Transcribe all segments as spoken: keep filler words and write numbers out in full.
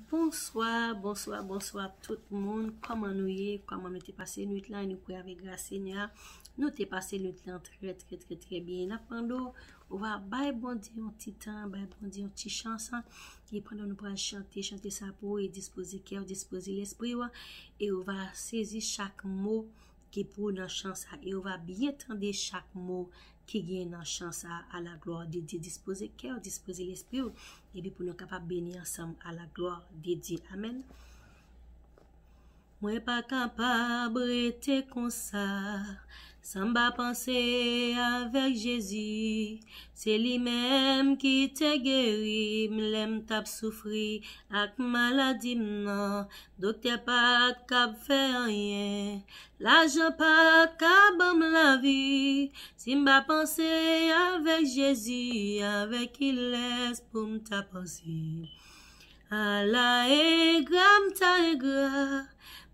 Bonswa, bonswa, bonswa tout moun. Kòman nou ye? Kòman nou te pase nwit lan? Nou kwè avèk gras Senyè a, nou te pase nwit lan trè, trè, trè, trè byen. N ap mande w, ou va bay Bondye yon ti tan, bay Bondye yon ti chans, e pandan nou pral chante, chante sa pou ou, e dispoze kè w, dispoze lespri w, e ou va sezi chak mo ki pou nan chan sa, e ou va byen tande chak mo ki gen nan chan sa. À la gloire de Dieu. Dispoze kè w, dispoze lespri w, epi pou nou kapab beni ansanm. À la gloire de Dieu. Amèn. Mwen pa kapab rete konsa san m pa panse avèk Jezi. Se li menm ki te geri m lè m t ap soufri ak maladi m nan. Doktè pa t kab fè anyen, lajan pa t ka ban m lavi. Si m pa panse avèk Jezi, avèk kilès pou m ta panse? Ala engra m ta engra,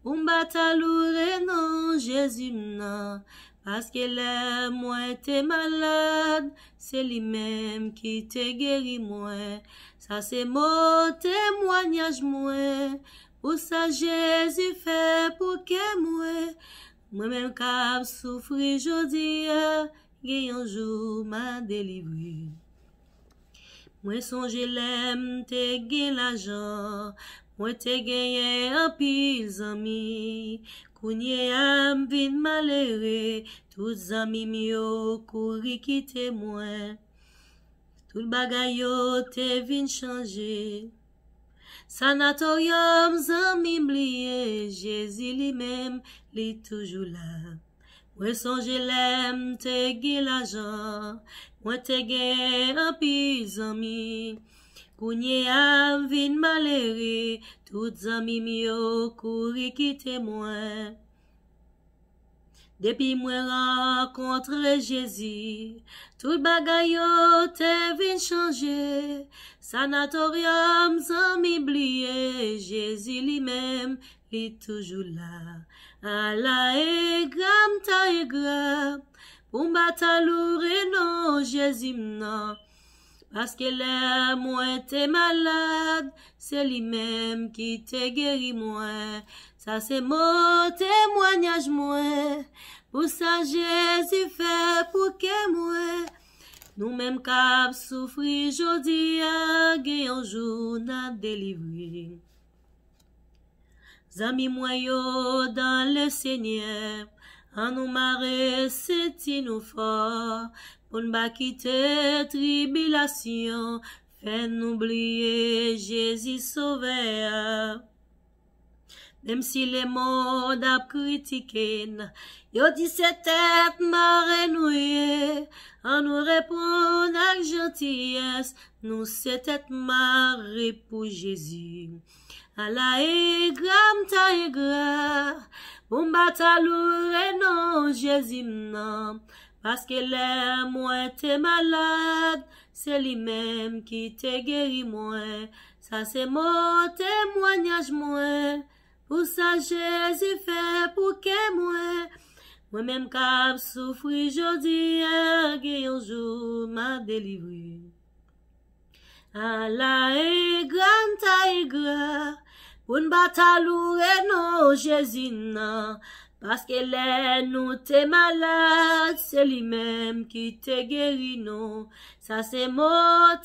pou m pa ta loure non Jezi m nan. Paske lè mwen te malad, se li menm ki te geri mwen. Sa se mo temwanyaj mwen, pou sa Jezi fè pou kè mwen. Mwen menm k ap soufri jodi a, gen yon jou m a delivre. Mwen sonje lè m te gen lajan, mwen te genyen anpil zanmi. Kounye a m vin malere, tout zanmi m yo kouri kite mwen. Tout bagay yo te vin chanje. Sanatoryòm zanmi m bliye, Jezi li menm, li toujou la. Mwen sonje lè m te gen lajan, mwen te gen anpil zanmi. Kounye a m vin malere, tout zanmi m yo kouri kite mwen. Depi mwen rankontre Jezi, tout bagay yo te vin chanje. Sanatoryòm zanmi bliye, Jezi li menm, li toujou la. Ala engra m ta engra, pou m pa ta loure non Jezi m nan. Paske lè mwen te malad, se li menm ki te geri mwen. Sa se mo temwanyaj mwen, pou sa Jezi fè pou kè mwen. Nou menm k ap soufri jodi a, gen yon jou n a delivre. Zanmi mwen yo dan le Senyè, ann nou mare senti nou fò, pou n pa kite tribilasyon fè nou bliye Jezi Sovè a. Menm si lemonn ap kritike n, yo di se tèt mare nou ye, ann nou reponn ak jantiyès, nou se tèt mare pou Jezi. Ala engra m ta engra, pou m pa ta loure non Jezi m nan. Paske lè mwen te malad, se li menm ki te geri mwen. Sa se mo temwanyaj mwen, pou sa Jezi fè pou kè mwen. Mwen menm k ap soufri jodi a, gen yon jou m a delivre. Ala engra n ta engra, pou n pa ta loure non Jezi nan. Paske lè nou te malad, se li menm ki te geri nou. Sa se mo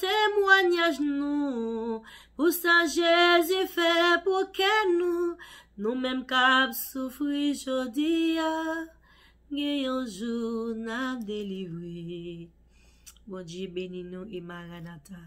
temwanyaj nou, pou sa Jezi fè pou kè nou. Nou menm k ap soufri jodi a, gen yon jou n a delivre. Bondye beni nou e Maranata.